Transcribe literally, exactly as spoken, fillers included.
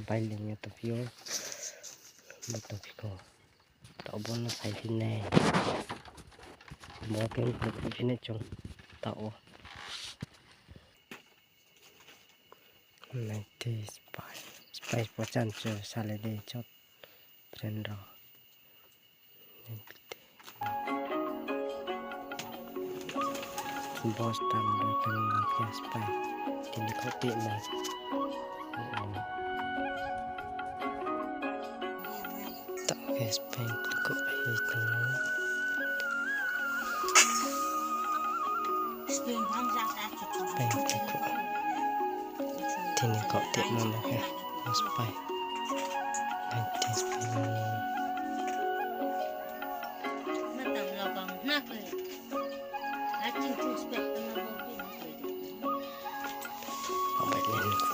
spy ling yo tongphi ou. Bo tongphi kho. Taoh bo no saiphi nai. Bo khe mkhu phi nai chung. Taoh wo. Naiti spy. Spy pho chan chu salai di chot. Friend rao. Bo stam bai khe nung khe spy. Tini khaoh timo. Taoh khe spy khaoh hi tong. Spy khaoh. Tini khaoh timo no khe spy. Naiti spy. Bai ni